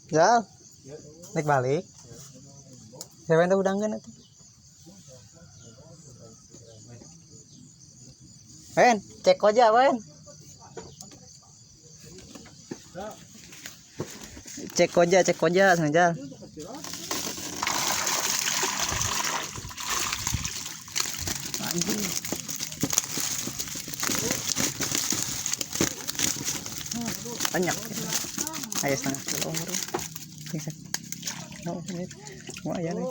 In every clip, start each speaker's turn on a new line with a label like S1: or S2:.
S1: Jal, naik balik. Siapa yang tahu udangkan itu? Wen, cek aja, Wen. Cek aja, sengaja. Anjing. Banyak. Ayo setengah kilo umur. Oh, ini mau ya nih.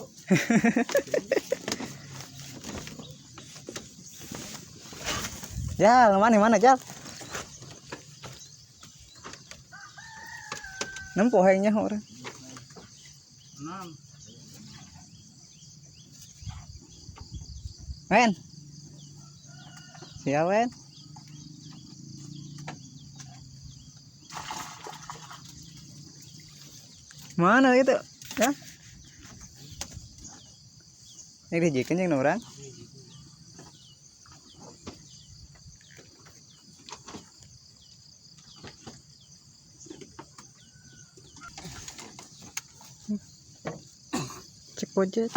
S1: Jal, mana mana Jal? Nempo hayangnya orang.
S2: 6.
S1: Wen. Siap, Wen. Mana itu? Ya. Ini dijikan yang orang. Cek aja.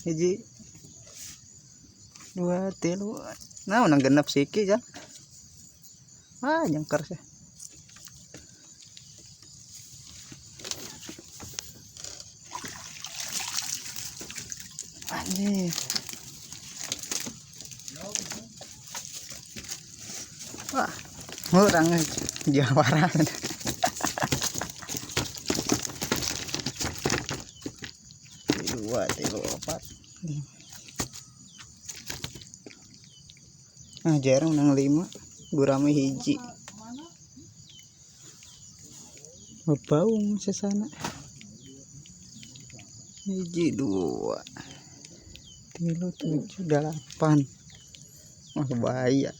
S1: Hiji, dua, tilu. Nah, unang genep siki ya. Ah, jengker sih. Anjir. Wah, orang jawara. Dua, tiga, empat, lima. Nah, jarang menang 5, gurame hiji. Baung sesana. Hiji, 2, 3, 7, 8. Wah, bahaya.